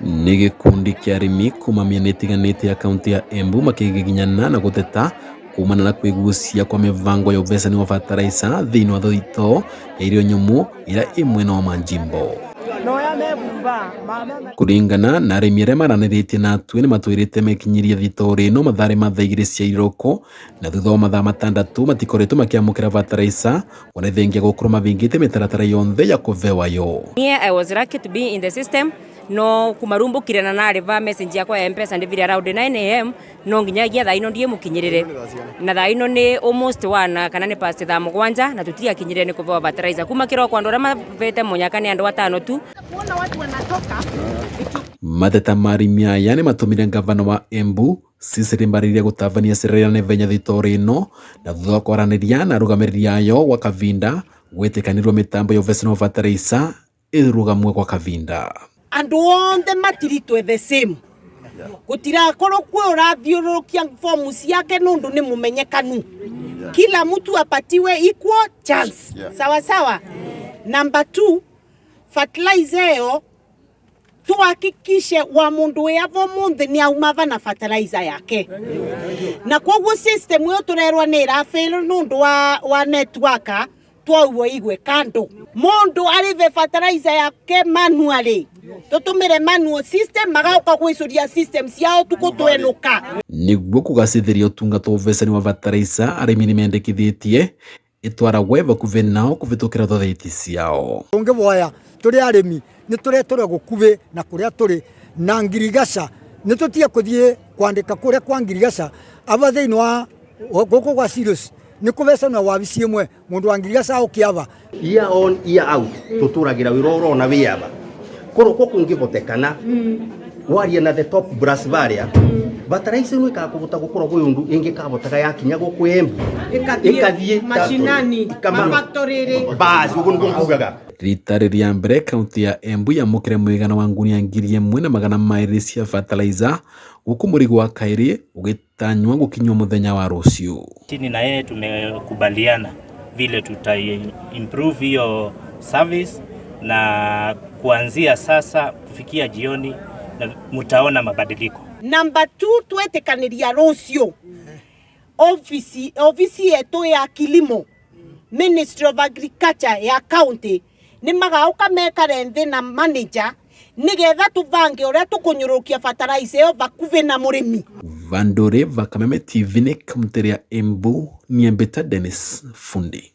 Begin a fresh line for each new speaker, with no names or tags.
Nĩ gĩkundi kĩa arĩmi kuma mĩena ĩtiganĩte ya kaunti ya Embu makĩgiginyana na gũteta kumana na kwĩgucia kwa mĩbango ya ũvecani wa bataraica thĩinĩ wa thito ya irio nyũmũ ĩrĩa ĩ mwena wa Manjimbo. Kũringana na arĩmi arĩa maranĩrĩtie na atue nĩ matwĩrĩte mekinyirie thitorĩ ĩno mathaa ma thaa 2 cia iroko na thutha wa mathaa 6 matikoretwo makĩamũkĩra bataraica ona thengia gũkorwo mabingĩte mĩtaratara yonthe ya kũvewa yo.
Niĩ I was lucky to be in the system no kumarumbukire na narĩva message yakwa ya Mpesa ndĩvire around 9 am, no nginyagia thaa ino ndiĩmũkinyĩrĩre, na thaa ino nĩ almost 1 kana nĩ past thaa 7 na tũtiakinyĩrĩre nĩ kũvewa fertilizer kuma kĩroko. Andũ arĩa mavete mũnyaka nĩ andũ atano tu.
Mateta ma arĩmi aya nĩ matũmire ngavana wa Embu Cecily Mbarire gũtabania cera ya naihenya thitorĩ ĩno, na thutha wa kwaranĩria na arũgamĩrĩri ayo gwa kavinda gwĩtĩkanĩrwo mĩtambo ya ũvecani wa bataraica ĩrũgamwe gwa kavinda.
Andu onthe matiritwe the same, gutirakorwo kwi urathiururukia fomu ciake nundu ni mumenyekanu. Kila mtu apatiwe equal chance, sawa sawa. Number two, fertilizer ĩyo tuhakikishe wa mundu wi avo munthi ni auma va na fertilizer yake, na koguo system ĩyo turerwa ni irafail nundu wa network, twauo igwe kando mundu arive fertilizer yake manually, tutumire manual system, magauka gwicuria system ciao tukutwenuka.
Nĩguo kũgacĩthĩria ũtungata wa ũvecani wa bataraica, arĩmi nĩ mendekithĩtie ĩtwaragwe vakuvi nao kũvĩtũkĩra thothaiti ciao.
Tũngĩvoya tũrĩ arĩmi nĩ tũretũre gũkuhĩ na kũrĩa tũrĩ na ngirigaca, nĩ tũtige kũthiĩ kwandĩka kũrĩa kwa ngirigaca ava thĩinĩ wa gũkũ gwa silos nĩ kũvecanwo wabici ĩmwe mũndũ wa ngirigaca ũkĩava.
Year on year out tuturagira wira urona wiaba korwo kungĩhotekana waria na the top brass baria bataraica ĩno ĩkakũhota gũkorwo gwĩ ũndũ ĩngĩkahotaga yakinya gũkũ Embu ĩkathiĩ
mashinani mafactory.
Basi ũguo nĩguo nkugaga.
Rita rĩrĩa mbere kaunti ya Embu yamũkĩra mũigana wa ngunia 1,200 cia fertilizer, gũkũ mũrigo wa kaĩrĩ ũgĩtanywa gũkinywo mũthenya wa rũciũ.
Chini na yeye tumekubaliana vile tuta improve hiyo service, na kuanzia sasa kufikia jioni na mtaona mabadiliko.
Number two, twetĩkanĩria rũciũ ofisi yetu ya kilimo, Ministry of Agriculture ya county, nĩ magauka mekare nthĩ na manager nigetha tubange ũrĩa tũkũnyũrũkia fertilizer ĩyo vakuvi na mũrĩmi.
Vandore va Kameme TV nĩ kaunti ya Embu, Niambeta Dennis Fundi.